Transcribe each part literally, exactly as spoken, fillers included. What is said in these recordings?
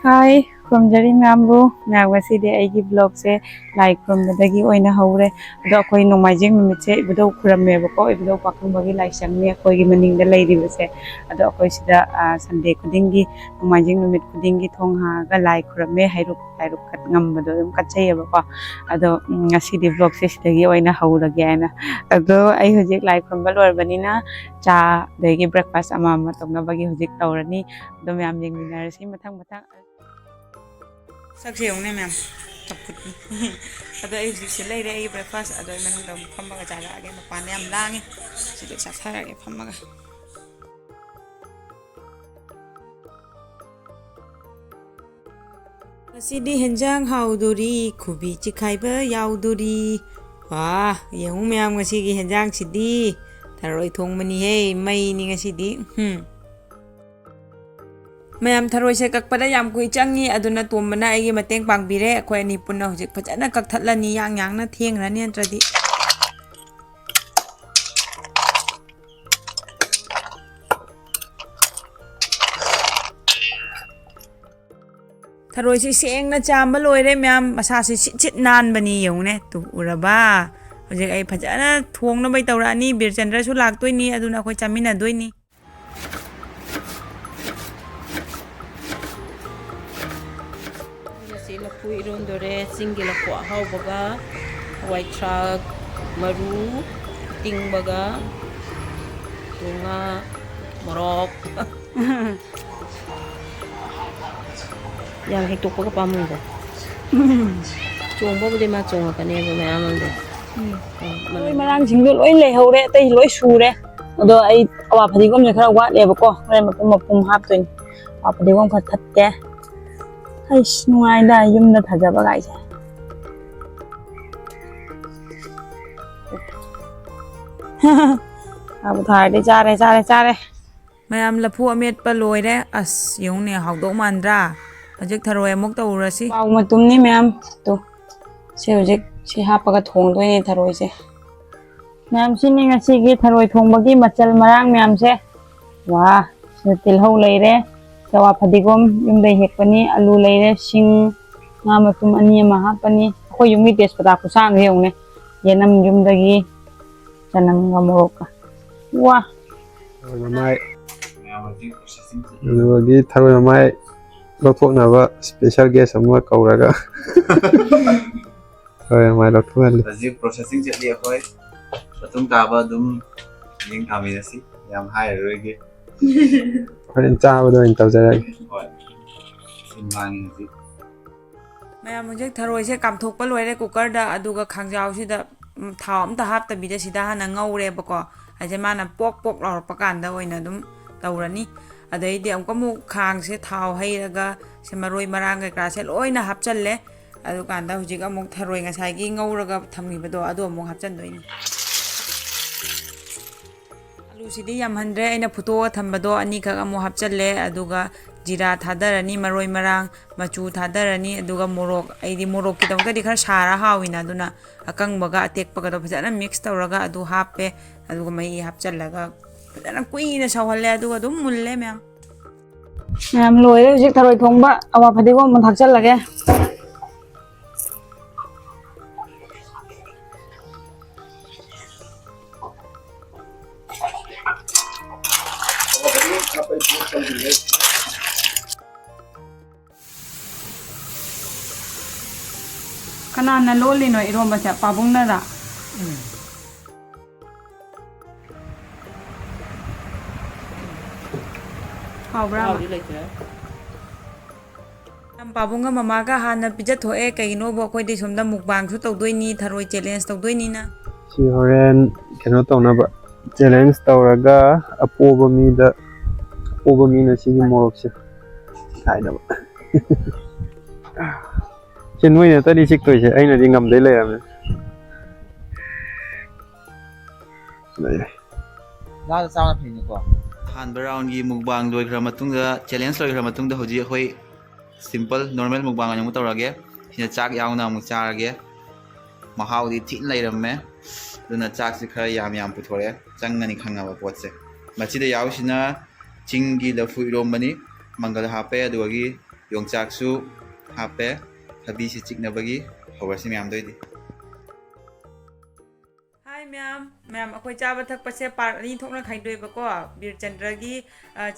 ꯍꯥꯏ, ꯈꯨꯔꯨꯝꯖꯔꯤ ꯃꯌꯥꯝꯕꯨ꯫ ꯃꯌꯥꯝ, ꯉꯁꯤꯗꯤ ꯑꯩꯒꯤ vlogꯁꯦ ꯂꯥꯏ ꯈꯨꯔꯨꯝꯕꯗꯒꯤ ꯑꯣꯏꯅ ꯍꯧꯔꯦ꯫ ꯑꯗꯣ ꯑꯩꯈꯣꯏ ꯅꯣꯡꯃꯥꯏꯖꯤꯡ ꯅꯨꯃꯤꯠꯁꯦ ꯏꯕꯨꯙꯧ ꯈꯨꯔꯝꯃꯦꯕꯀꯣ꯫ ꯏꯕꯨꯙꯧ ꯄꯥꯈꯪꯕꯒꯤ ꯂꯥꯏꯁꯪꯅꯤ ꯑꯩꯈꯣꯏꯒꯤ ꯃꯅꯤꯡꯗ ꯂꯩꯔꯤꯕꯁꯦ꯫ ꯑꯗꯣ ꯑꯩꯈꯣꯏ ꯁꯤꯗ, ꯑ, Sunday ꯈꯨꯗꯤꯡꯒꯤ, ꯅꯣꯡꯃꯥꯏꯖꯤꯡ ꯅꯨꯃꯤꯠ ꯈꯨꯗꯤꯡꯒꯤ ꯊꯣꯡ ꯍꯥꯡꯉꯒ ꯂꯥꯏ ꯈꯨꯔꯝꯃꯦ꯫ ꯍꯩꯔꯨꯛ, ꯂꯥꯏꯔꯨꯛ ꯀꯠ ꯉꯝꯕꯗꯣ ꯑꯗꯨꯝ ꯀꯠꯆꯩꯌꯦꯕꯀꯣ꯫ ꯑꯗꯣ, ꯎꯝ, ꯉꯁꯤꯗꯤ vlogꯁꯦ ꯁꯤꯗꯒꯤ ꯑꯣꯏꯅ ꯍꯧꯔꯒꯦ ꯍꯥꯏꯅ꯫ ꯑꯗꯣ ꯑꯩ ꯍꯧꯖꯤꯛ ꯂꯥꯏ ꯈꯨꯔꯨꯝꯕ ꯂꯣꯏꯔꯕꯅꯤꯅ ꯆꯥ ꯑꯗꯒꯤ breakfast ꯑꯃ ꯑꯃ ꯇꯧꯅꯕꯒꯤ ꯍꯧꯖꯤꯛ ꯇꯧꯔꯅꯤ꯫ ꯑꯗꯣ ꯃꯌꯥꯝ ꯌꯦꯡꯃꯤꯟꯅꯔꯁꯤ ꯃꯊꯪ ꯃꯊꯪ꯫ ꯁꯛꯁꯦ ꯌꯦꯡꯉꯨꯅꯦ ꯃꯌꯥꯝ, ꯆꯝꯐꯨꯠꯅꯤ꯫ ꯑꯗꯣ ꯑꯩ ꯍꯧꯖꯤꯛꯁꯦ ꯂꯩꯔꯦ ꯑꯩꯒꯤ breakfast꯫ ꯑꯗꯣ ꯑꯩ ꯃꯅꯨꯡꯗ ꯑꯃꯨꯛ ꯐꯝꯃꯒ ꯆꯥꯔꯛꯑꯒꯦ꯫ ꯃꯄꯥꯟꯗ ꯌꯥꯝ ꯂꯥꯡꯉꯦ꯫ ꯁꯤꯗ ꯆꯥꯊꯔꯛꯑꯒꯦ ꯐꯝꯃꯒ꯫ ꯉꯁꯤꯗꯤ ꯍꯦꯟꯖꯥꯡ ꯍꯥꯎꯗꯣꯔꯤ, ꯈꯨꯕꯤ ꯆꯤꯈꯥꯏꯕ ꯌꯥꯎꯗꯣꯔꯤ꯫ ꯋꯥ, ꯌꯦꯡꯉꯨ ꯃꯌꯥꯝ, ꯉꯁꯤꯒꯤ ꯍꯦꯟꯖꯥꯡꯁꯤꯗꯤ ꯊꯔꯣꯏ ꯊꯣꯡꯕꯅꯤꯍꯦ, ꯃꯩꯅꯤ ꯉꯁꯤꯗꯤ꯫ ꯍꯨꯝ꯫ ꯃꯌꯥꯝ, ꯊꯔꯣꯏꯁꯦ ꯀꯛꯄꯗ ꯌꯥꯝ ꯀꯨꯏ ꯆꯪꯉꯤ, ꯑꯗꯨꯅ ꯇꯣꯝꯕꯅ ꯑꯩꯒꯤ ꯃꯇꯦꯡ ꯄꯥꯡꯕꯤꯔꯦ꯫ ꯑꯩꯈꯣꯏ ꯑꯅꯤ ꯄꯨꯟꯅ ꯍꯧꯖꯤꯛ ꯐꯖꯅ ꯀꯛꯊꯠꯂꯅꯤ, ꯌꯥꯡ ꯌꯥꯡꯅ ꯊꯦꯡꯈ꯭ꯔꯅꯤ ꯅꯠꯇ꯭ꯔꯗꯤ꯫ ꯊꯔꯣꯏꯁꯤ ꯁꯦꯡꯅ ꯆꯥꯝꯕ ꯂꯣꯏꯔꯦ ꯃꯌꯥꯝ꯫ ꯃꯁꯥꯁꯤ ꯁꯤꯠ ꯁꯤꯠ ꯅꯥꯟꯕꯅꯤ ꯌꯦꯡꯉꯨꯅꯦ꯫ ꯇꯨ ꯎꯔꯕ? ꯍꯧꯖꯤꯛ ꯑꯩ ꯐꯖꯅ ꯊꯣꯡꯅꯕꯩ ꯇꯧꯔꯛꯑꯅꯤ꯫ ꯕꯤꯔꯆꯟꯗ꯭ꯔꯁꯨ ꯂꯥꯛꯇꯣꯏꯅꯤ, ꯑꯗꯨꯅ ꯑꯩꯈꯣꯏ ꯆꯥꯃꯤꯟꯅꯗꯣꯏꯅꯤ꯫ ꯉꯁꯤ ꯂꯐꯨ ꯏꯔꯣꯟꯗꯣꯔꯦ꯫ ꯆꯤꯡꯒꯤ ꯂꯐꯨ ꯑꯍꯥꯎꯕꯒ, ꯍꯋꯥꯏ ꯊ꯭ꯔꯥꯛ ꯃꯔꯨ ꯑꯇꯤꯡꯕꯒ, ꯑꯗꯨ ꯉꯥ, ꯃꯣꯔꯣꯛ꯫ ꯌꯥꯝ ꯍꯦꯛꯇꯣꯛꯄꯒ ꯄꯥꯝꯃꯨꯏꯗ꯫ ꯆꯣꯡꯕꯕꯨꯗꯤ ꯃꯥ ꯆꯣꯡꯉꯛꯀꯅꯦꯕ ꯃꯌꯥꯝ ꯑꯃꯗꯤ꯫ ꯎꯝ꯫ ꯃꯔꯣꯏ ꯃꯔꯥꯡꯁꯤꯡꯗꯣ ꯂꯣꯏ ꯂꯩꯍꯧꯔꯦ, ꯑꯇꯩ ꯂꯣꯏ ꯁꯨꯔꯦ꯫ ꯑꯗꯣ ꯑꯩ ꯑꯋꯥ ꯐꯗꯤꯒꯣꯝꯁꯦ ꯈꯔ ꯋꯥꯠꯂꯦꯕꯀꯣ, ꯍꯣꯔꯦꯟ ꯃꯄꯨꯝ ꯃꯄꯨꯝ ꯍꯥꯞꯇꯣꯏꯅꯤ꯫ ꯑꯋꯥ ꯐꯗꯤꯒꯣꯝ ꯈꯔ ꯊꯠꯀꯦ꯫ ꯑꯩꯁ, ꯅꯨꯡꯉꯥꯏꯗ ꯌꯨꯝꯗ ꯊꯥꯖꯕ ꯀꯥꯏꯁꯦ꯫ ꯊꯥꯕꯨ ꯊꯥꯔꯗꯤ ꯆꯥꯔꯦ, ꯆꯥꯔꯦ, ꯆꯥꯔꯦ꯫ ꯃꯌꯥꯝ, ꯂꯐꯨ ꯑꯃꯦꯠꯄ ꯂꯣꯏꯔꯦ꯫ ꯑꯁ, ꯌꯦꯡꯉꯨꯅꯦ, ꯍꯥꯎꯗꯧ ꯃꯥꯟꯗ꯭ꯔꯥ? ꯍꯧꯖꯤꯛ ꯊꯔꯣꯏ ꯑꯃꯨꯛ ꯇꯧꯔꯁꯤ꯫ ꯄꯥꯎ ꯃꯇꯨꯝꯅꯤ ꯃꯌꯥꯝ꯫ ꯇꯨ, ꯁꯤ ꯍꯧꯖꯤꯛ ꯁꯤ ꯍꯥꯞꯄꯒ ꯊꯣꯡꯗꯣꯏꯅꯦ ꯊꯔꯣꯏꯁꯦ꯫ ꯃꯌꯥꯝ, ꯁꯤꯅꯤ ꯉꯁꯤꯒꯤ ꯊꯔꯣꯏ ꯊꯣꯡꯕꯒꯤ ꯃꯆꯜ ꯃꯔꯥꯡ ꯃꯌꯥꯝꯁꯦ꯫ ꯋꯥ, ꯁꯤꯗ ꯇꯤꯜꯍꯧ ꯂꯩꯔꯦ, ꯑꯋꯥ ꯐꯗꯤꯒꯣꯝ ꯌꯨꯝꯗꯩ ꯍꯦꯛꯄꯅꯤ, ꯑꯂꯨ ꯂꯩꯔꯦ, ꯁꯤꯡ, ꯉꯥ ꯃꯇꯨꯝ ꯑꯅꯤ ꯑꯃ ꯍꯥꯞꯄꯅꯤ꯫ ꯑꯩꯈꯣꯏ ꯌꯨꯝꯒꯤ ꯇꯦꯖꯄꯇꯥ ꯈꯨꯁꯥꯡꯁꯦ ꯌꯦꯡꯉꯨꯅꯦ꯫ ꯌꯦꯅꯝ ꯌꯨꯝꯗꯒꯤ, ꯆꯅꯝꯒ ꯃꯣꯔꯣꯛꯀ꯫ ꯋꯥ! ꯊꯔꯣꯏ ꯃꯃꯥꯏ, ꯑꯗꯨꯗꯒꯤ ꯊꯔꯣꯏ ꯃꯃꯥꯏ ꯂꯧꯊꯣꯛꯅꯕ special guest ꯑꯃ ꯀꯧꯔꯒ ꯊꯔꯣꯏ ꯃꯃꯥꯏ ꯂꯧꯊꯣꯛꯍꯜꯂꯤ꯫ ꯍꯧꯖꯤꯛ processing ꯆꯠꯂꯤ ꯑꯩꯈꯣꯏ꯫ ꯃꯇꯨꯡ ꯇꯥꯕ ꯑꯗꯨꯝ ꯌꯦꯡ ꯇꯥꯃꯤꯟꯅꯁꯤ꯫ ꯌꯥꯝ ꯍꯥꯏꯔꯔꯣꯏꯒꯦ꯫ ꯍꯣꯔꯦꯟ ꯆꯥꯕꯗ ꯑꯣꯏꯅ ꯇꯧꯖꯔꯒꯦ꯫ ꯍꯣꯏ꯫ ꯁꯤꯟ ꯂꯥꯡꯉꯤ ꯍꯧꯖꯤꯛ꯫ ꯃꯌꯥꯝ ꯍꯧꯖꯤꯛ ꯊꯔꯣꯏꯁꯦ ꯀꯥꯝꯊꯣꯛꯄ ꯂꯣꯏꯔꯦ cookerꯗ, ꯑꯗꯨꯒ ꯈꯥꯡꯖꯥꯎꯁꯤꯗ, ꯎꯝ, ꯊꯥꯎ ꯑꯝꯇ ꯍꯥꯞꯇꯕꯤꯗ ꯁꯤꯗ ꯍꯥꯟꯅ ꯉꯧꯔꯦꯕꯀꯣ꯫ ꯍꯥꯏꯁꯦ ꯃꯥꯅ ꯄꯣꯛ ꯄꯣꯛ ꯂꯥꯎꯔꯛꯄ ꯀꯥꯟꯗ ꯑꯣꯏꯅ ꯑꯗꯨꯝ ꯇꯧꯔꯅꯤ꯫ ꯑꯗꯩꯗꯤ ꯑꯃꯨꯛꯀ ꯑꯃꯨꯛ ꯈꯥꯡꯁꯦ ꯊꯥꯎ ꯍꯩꯔꯒ ꯁꯦ ꯃꯔꯣꯏ ꯃꯔꯥꯡ ꯀꯩꯀꯥꯁꯦ ꯂꯣꯏꯅ ꯍꯥꯞꯆꯜꯂꯦ꯫ ꯑꯗꯨꯀꯥꯟꯗ ꯍꯧꯖꯤꯛ ꯑꯃꯨꯛ ꯊꯔꯣꯏ ꯉꯁꯥꯏꯒꯤ ꯉꯧꯔꯒ ꯊꯝꯈꯤꯕꯗꯣ ꯑꯗꯨ ꯑꯃꯨꯛ ꯍꯥꯞꯆꯟꯗꯣꯏꯅꯤ꯫ ꯑꯂꯨꯁꯤꯗꯤ ꯌꯥꯝꯍꯟꯗ꯭ꯔꯦ, ꯑꯩꯅ ꯐꯨꯠꯇꯣꯛꯑ ꯊꯝꯕꯗꯣ ꯑꯅꯤꯈꯛ ꯑꯃꯨꯛ ꯍꯥꯞꯆꯜꯂꯦ, ꯑꯗꯨꯒ ꯖꯤꯔꯥ ꯊꯥꯗꯔꯅꯤ, ꯃꯔꯣꯏ ꯃꯔꯥꯡ, ꯃꯆꯨ ꯊꯥꯗꯔꯅꯤ, ꯑꯗꯨꯒ ꯃꯣꯔꯣꯛ, ꯑꯩꯗꯤ ꯃꯣꯔꯣꯛꯀꯤꯗꯃꯛꯇꯗꯤ ꯈꯔ ꯁꯥꯔ ꯍꯥꯎꯋꯤꯅ, ꯑꯗꯨꯅ ꯑꯀꯪꯕꯒ ꯑꯇꯦꯛꯄꯒꯗꯣ ꯐꯖꯅ mix ꯇꯧꯔꯒ ꯑꯗꯨ ꯍꯥꯞꯄꯦ, ꯑꯗꯨꯒ ꯃꯍꯤ ꯍꯥꯞꯆꯜꯂꯒ ꯐꯖꯅ ꯀꯨꯏꯅ ꯁꯧꯍꯜꯂꯦ, ꯑꯗꯨꯒ ꯑꯗꯨꯝ ꯃꯨꯜꯂꯦ ꯃꯌꯥꯝ꯫ ꯃꯌꯥꯝ ꯂꯣꯏꯔꯦ ꯍꯧꯖꯤꯛ ꯊꯔꯣꯏ ꯊꯣꯡꯕ, ꯑꯋꯥ ꯐꯗꯤꯒꯣꯝ ꯑꯃꯨꯛ ꯊꯥꯛꯆꯜꯂꯒꯦ꯫ ꯀꯅꯥꯅ ꯂꯣꯜꯂꯤꯅꯣ ꯏꯔꯣꯝꯕꯁꯦ? ꯄꯥꯕꯨꯡꯅꯔꯥ? ꯍꯥꯎꯕ꯭ꯔꯥ? ꯃꯍꯥꯎꯗꯤ ꯂꯩꯇ꯭ꯔꯦ꯫ ꯌꯥꯝ ꯄꯥꯕꯨꯡꯒ ꯃꯃꯥꯒ ꯍꯥꯟꯅ ꯄꯤꯖꯊꯣꯛꯑꯦ, ꯀꯩꯒꯤꯅꯣꯕꯨ ꯑꯩꯈꯣꯏꯗꯤ ꯁꯣꯝꯗ mukbangꯁꯨ ꯇꯧꯗꯣꯏꯅꯤ, ꯊꯔꯣꯏ challenge ꯇꯧꯗꯣꯏꯅꯤꯅ꯫ ꯁꯤ ꯍꯣꯔꯦꯟ ꯀꯩꯅꯣ ꯇꯧꯅꯕ, challenge ꯇꯧꯔꯒ ꯑꯄꯣꯕ ꯃꯤꯗ, ꯑꯄꯣꯕ ꯃꯤꯅ ꯁꯤꯒꯤ ꯃꯣꯔꯣꯛꯁꯦ ꯈꯥꯏꯅꯕ꯫ ꯁꯤ ꯅꯣꯏ ꯅꯠꯇꯅꯤ ꯆꯤꯛꯇꯣꯏꯁꯦ, ꯑꯩꯅꯗꯤ ꯉꯝꯗꯣꯏ ꯂꯩꯔꯝꯃꯦ꯫ ꯂꯩꯔꯦ꯫ ꯉꯥꯗ ꯆꯥꯕꯅ ꯐꯩꯅꯤꯀꯣ꯫ ꯑꯍꯥꯟꯕ roundꯒꯤ mukbang ꯂꯣꯏꯈ꯭ꯔ ꯃꯇꯨꯡꯗ, challenge ꯂꯣꯏꯈ꯭ꯔ ꯃꯇꯨꯡꯗ ꯍꯧꯖꯤꯛ ꯑꯩꯈꯣꯏ simple normal mukbang ꯑꯣꯏꯅ ꯑꯃꯨꯛ ꯇꯧꯔꯒꯦ꯫ ꯁꯤꯅ ꯆꯥꯛ ꯌꯥꯎꯅ ꯑꯃꯨꯛ ꯆꯥꯔꯒꯦ꯫ ꯃꯍꯥꯎꯗꯤ ꯊꯤꯅ ꯂꯩꯔꯝꯃꯦ꯫ ꯑꯗꯨꯅ ꯆꯥꯛꯁꯤ ꯈꯔ ꯌꯥꯝ ꯌꯥꯝ ꯄꯨꯊꯣꯔꯛꯑꯦ꯫ ꯆꯪꯒꯅꯤ ꯈꯪꯉꯕ ꯄꯣꯠꯁꯦ꯫ ꯃꯁꯤꯗ ꯌꯥꯎꯔꯤꯁꯤꯅ ꯆꯤꯡꯒꯤ ꯂꯐꯨ ꯏꯔꯣꯝꯕꯅꯤ꯫ ꯃꯪꯒꯜ ꯍꯥꯞꯄꯦ, ꯑꯗꯨꯗꯒꯤ ꯌꯣꯡꯆꯥꯛꯁꯨ ꯍꯥꯞꯄꯦ꯫ ꯊꯕꯤꯁꯤ ꯆꯤꯛꯅꯕꯒꯤ ꯍꯧꯔꯁꯤ ꯃꯌꯥꯝꯗ ꯑꯣꯏꯗꯤ꯫ ꯍꯥꯏ ꯃꯌꯥꯝ, ꯃꯌꯥꯝ ꯑꯩꯈꯣꯏ ꯆꯥꯕ ꯊꯛꯄꯁꯦ part ꯑꯅꯤ ꯊꯣꯛꯅ ꯈꯥꯏꯗꯣꯛꯑꯦꯕꯀꯣ꯫ ꯕꯤꯔꯆꯟꯗ꯭ꯔꯒꯤ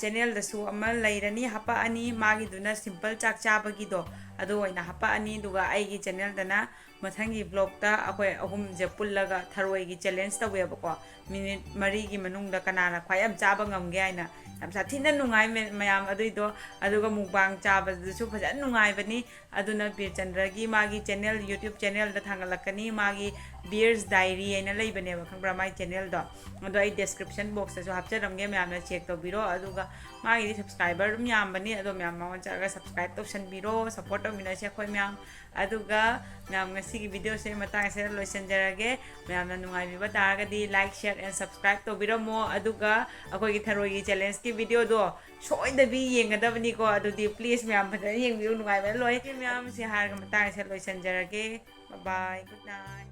ꯆꯦꯅꯦꯜꯗꯁꯨ ꯑꯃ ꯂꯩꯔꯅꯤ, ꯍꯥꯄꯛꯑꯅꯤ꯫ ꯃꯥꯒꯤꯗꯨꯅ simple ꯆꯥꯛ ꯆꯥꯕꯒꯤꯗꯣ ꯑꯗꯨ ꯑꯣꯏꯅ ꯍꯥꯄꯛꯑꯅꯤ, ꯑꯗꯨꯒ ꯑꯩꯒꯤ ꯆꯦꯅꯦꯜꯗꯅ ꯃꯊꯪꯒꯤ vlogꯇ ꯑꯩꯈꯣꯏ ꯑꯍꯨꯝꯁꯦ ꯄꯨꯜꯂꯒ ꯊꯔꯣꯏꯒꯤ challenge ꯇꯧꯋꯦꯕꯀꯣ꯫ Minute ꯃꯔꯤꯒꯤ ꯃꯅꯨꯡꯗ ꯀꯅꯥꯅ ꯈ꯭ꯋꯥꯏ ꯌꯥꯝ ꯆꯥꯕ ꯉꯝꯒꯦ ꯍꯥꯏꯅ꯫ ꯌꯥꯝ ꯁꯥꯊꯤꯅ ꯅꯨꯡꯉꯥꯏ ꯃꯌꯥꯝ ꯑꯗꯨꯏꯗꯣ꯫ ꯑꯗꯨꯒ mukbang ꯆꯥꯕꯗꯨꯁꯨ ꯐꯖꯅ ꯅꯨꯡꯉꯥꯏꯕꯅꯤ꯫ ꯑꯗꯨꯅ ꯕꯤꯔꯆꯟꯗ꯭ꯔꯒꯤ ꯃꯥꯒꯤ ꯆꯦꯅꯦꯜ, YouTube ꯆꯦꯅꯦꯜꯗ ꯊꯥꯡꯒꯠꯂꯛꯀꯅꯤ, ꯃꯥꯒꯤ Beer's Diary ꯍꯥꯏꯅ ꯂꯩꯕꯅꯦꯕ, ꯈꯪꯕ꯭ꯔꯥ, ꯃꯥꯒꯤ ꯆꯦꯅꯦꯜꯗꯣ꯫ ꯑꯗꯣ ꯑꯩ description boxꯇꯁꯨ ꯍꯥꯞꯆꯔꯝꯒꯦ, ꯃꯌꯥꯝꯅ check ꯇꯧꯕꯤꯔꯣ꯫ ꯑꯗꯨꯒ ꯃꯥꯒꯤꯗꯤ subscriber ꯑꯗꯨꯝ ꯌꯥꯝꯕꯅꯤ, ꯑꯗꯣ ꯃꯌꯥꯝ ꯃꯉꯣꯟꯗ ꯆꯠꯂꯒ subscribe ꯇꯧꯁꯟꯕꯤꯔꯣ, support ꯇꯧꯃꯤꯟꯅꯁꯦ ꯑꯩꯈꯣꯏ ꯃꯌꯥꯝ꯫ ꯑꯗꯨꯒ ꯃꯌꯥꯝ, ꯉꯁꯤꯒꯤ videoꯁꯦ ꯃꯇꯥꯡ ꯑꯁꯤꯗ ꯂꯣꯏꯁꯤꯟꯖꯔꯒꯦ꯫ ꯃꯌꯥꯝꯅ ꯅꯨꯡꯉꯥꯏꯕꯤꯕ ꯇꯥꯔꯒꯗꯤ like, share and subscribe ꯇꯧꯕꯤꯔꯝꯃꯣ꯫ ꯑꯗꯨꯒ ꯑꯩꯈꯣꯏꯒꯤ ꯊꯔꯣꯏꯒꯤ challengeꯀꯤ videoꯗꯣ ꯁꯣꯏꯗꯕꯤ ꯌꯦꯡꯒꯗꯕꯅꯤꯀꯣ꯫ ꯑꯗꯨꯗꯤ please ꯃꯌꯥꯝ ꯐꯖꯅ ꯌꯦꯡꯕꯤꯌꯨ, ꯅꯨꯡꯉꯥꯏꯕꯅ ꯂꯣꯏ꯫ ꯃꯌꯥꯝꯁꯦ ꯍꯥꯏꯔꯒ ꯃꯇꯥꯡ ꯑꯁꯤꯗ ꯂꯣꯏꯁꯤꯟꯖꯔꯒꯦ꯫ Bye bye, good night꯫